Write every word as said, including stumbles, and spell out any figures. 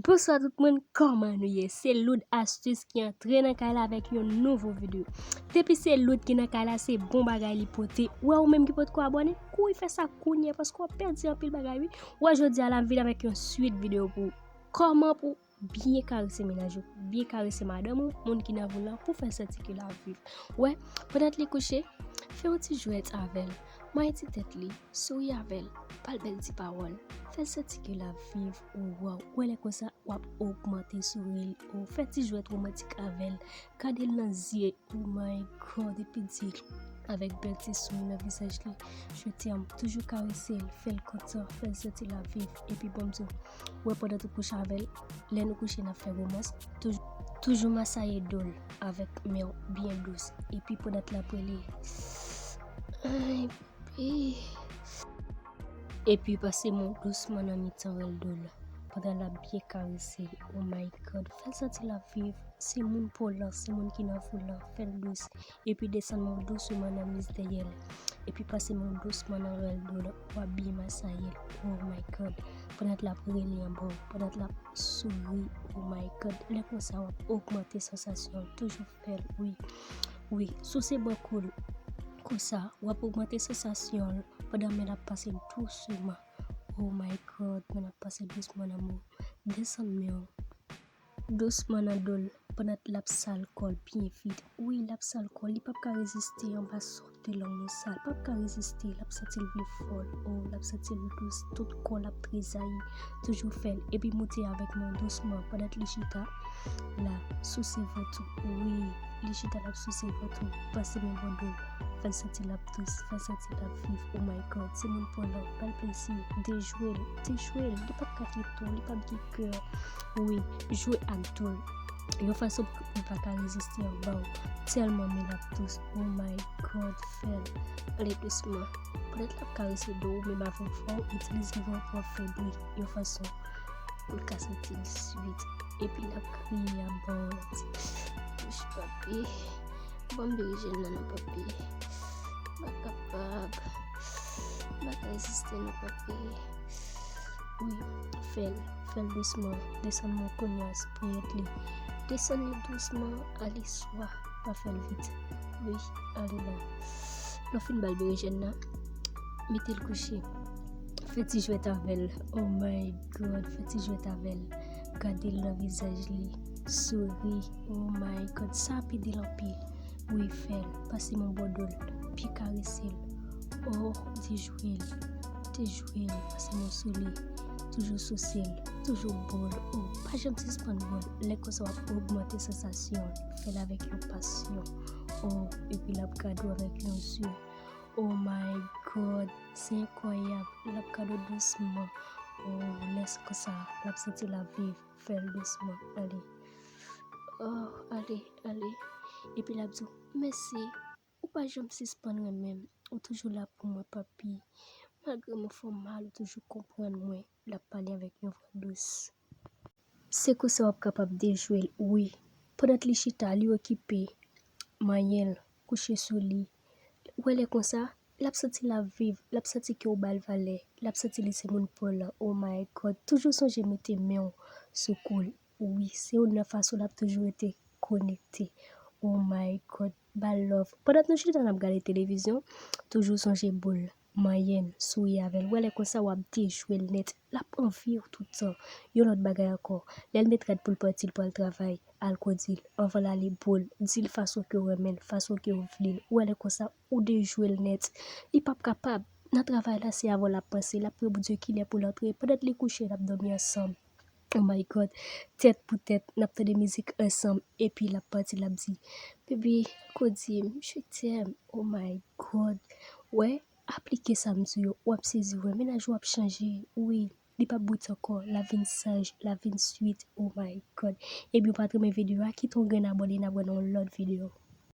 Bonswa tout moun, kòman nou ye? Se Loud Astuce ki antre nan kay la avèk yon nouvo videyo. Depi se Loud ki nan kay la, se bon bagay li pote. Ou wè, ou menm ki potko abòne, kouri fè sa kounye a, paske w ap pèdi anpil bagay, wi. Ou wè, jodi a la, m vin avèk yon swit videyo pou ou. Kòman pou byen karese mennaj ou, byen karese madanm ou, moun ki nan vi w lan, pou fè l santi ke l ap viv. Ou wè, pandan li kouche, fè yon ti jwèt avè l, maye ti tèt li, souri avè l, ba l bèl ti pawòl, fè l santi ke l ap viv. Ou wè, ou wè, lè konsa, w ap ogmante souri l, ou fè ti jwèt womantik avè l, gade l nan zye, oh my God, epi di l avèk bèl ti souri nan vizaj li, je t'aime, toujou karese l, fè l kontan, fè l santi l ap viv, epi ban m di w, ou wè, pandan w kouche avè l, lè nou kouche n ap fè womans, toujou, toujou masaye do l avèk men w byen dous, epi pandan l ap rele, ay, Epi pase men w dousman nan mitan rèl do l, pandan l ap byen karese l. Oh my God, fè l santi l ap viv. Se moun pa w lan, se moun ki nan vi w lan, fè l dous. Epi desann men w dousman nan miz dèyè l. Epi pase men w dousman nan rèl do l, w ap byen masaye l. Oh my God, pandan l ap rele anba w, pandan l ap souri. Oh my God, lè konsa w ap ogmante sansasyon l, toujou fè l, wi. Wi, souse bò kou l. Konsa, w ap ogmante sansasyon l pandan men l ap pase dousman. Oh my God, men l ap pase dousman nan men w. Desann men w. Dousman nan do l, pandan l ap sal kò l byen vit. Wi, l ap sal kò l, li p ap ka reziste anba sòt de lang mousa. L p ap ka reziste, l ap santi l vle fò l. Oh, l ap santi l dous, tout kò l ap trezayi. Toujou fè l, epi moute avèk men w dousman, pandan li chita la, souse vant ou. Wi, li chita l ap souse vant ou, pase men bò do l, fè l santi l ap dous, fè l santi l ap viv. Oh my God, se moun pa w lan, ba l plezi, dejwe l, dejwe l, li p ap ka kite w, li p ap gen kè. Wi, jwe ak do l yon fason pou li pa ka reziste anba w, tèlman men l ap dous. Oh my God, fè l ale dousman. Pandan l ap karese do w, menm avè w, fò w itilize vant pou w ap fè bri yon fason pou l ka santi l swit. Epi l ap kriye anba w, l ap di, "Touch papi, ban m bere jèn nan non papi. M pa kapab, m pa ka reziste non papi." Wi, fè l, fè l dousman, desann men w kounye a sou ponyèt li. Desann li dousman, ale swa, pa fè l vit. Wi, ale la. Lè w fin ba l bere jèn nan, mete l kouche. Fè ti jwèt avè l. Oh my God, fè ti jwèt avè l. Gade l nan vizaj li. Souri. Oh my God, sa ap ede l anpil. Wi, fè l. Pase men w bò do l. Byen karese l. Oh, dejwe l. Dejwe l. Pase men w sou li. Toujou souse l. Toujou bo l. Oh, pa janm sispann bo l. Lè konsa w ap ogmante sansasyon l. Fè l avèk yon pasyon. Oh, epi l ap gade w avèk yon zye. Oh my God, se enkwayab. L ap gade w dousman. Oh, lè konsa, l ap santi l ap viv. Fè l dousman. Ale. Oh, ale, ale. Epi l ap di w, "Mèsi. Ou pa janm sispann renmen m. Ou toujou la pou mwen, papi. Malgre mwen fè w mal, ou toujou konprann mwen." L ap pale avèk yon vwa dous. Se konsa w ap kapab dejwe l, wi. Pandan li chita, li okipe manyen l, kouche sou li. Ou wè lè konsa, l ap santi l ap viv, l ap santi ke w ba l valè, l ap santi li se moun pa w lan. Oh my God, toujou sonje mete men w sou kou l. Wi, se youn nan fason l ap toujou rete konekte. Oh my God, ba l love. Pandan nou chita n ap gade televizyon, toujou sonje bo l, manyen l, souri avè l. Ou wè lè konsa w ap dejwe l nèt. L ap anvi w tout tan. Yon lòt bagay ankò, lè l met rad pou l pati, l pral travay, al kondi l. Anvan l ale, bo l, di l fason ke w renmen l, fason ke w vle l. Ou wè lè konsa, ou dejwe l nèt. Li p ap kapab. Nan travay la, se avè w l ap panse. L ap priye Bondye kilè pou l antre. Pandan li kouche, n ap dòmi ansanm. Oh my God. Tèt pou tèt, n ap tande mizik ansanm. Epi l ap pati, l ap di, "Baby, kondi m, je t'aime." Oh my God. Wè, aplike sa m di w yo, w ap sezi, wè, mennaj ou ap chanje. Wi, li p ap bout ankò, l ap vin saj, l ap vin swit. Oh my God. Epi w pa t renmen videyo a, kite yon grenn abòne, n ap wè nan yon lòt videyo.